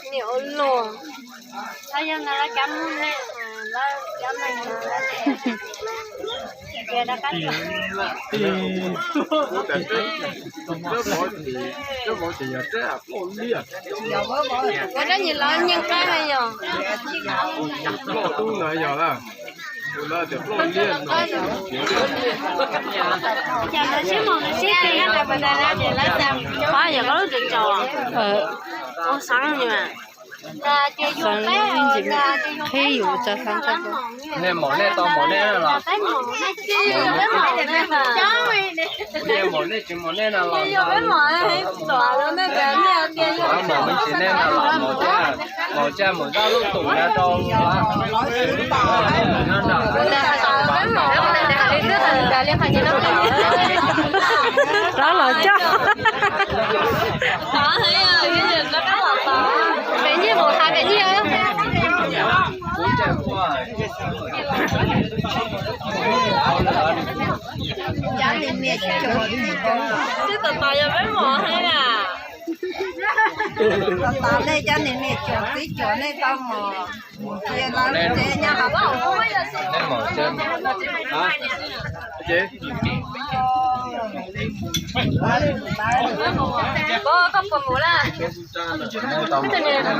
Niam ua luaj, lawv yog no lawv cov mus ne, lawv cov neeg no lawv tias, tias rov qab tso. Ua rab nyim lawv nyeej qab na yog. Ploj dub no yog lawm. Cas lawv siab mos lawv siab ces yog lawv pas tas na ces lawv xav pab yog koj lub tsev tsaus. Ua xeeb ni mas. Xeeb ib ntsis qhib yus tso xeeb tso. Nej mom nej tau mom nej los? Nej mom nej tsis mom nej na los? Mom me ntsis nej na los mos thiab. Mos caj mos zaj lub tus na rau. Los los coj. Peb nyiaj mus hais peb nyiaj. Twb tos tos yog peb mos heev na. Tos tos nej cov niam niam cuam txiv cuam nej tau mos. Ces lawv tsev nyob hauv. Koj puas mus lawm?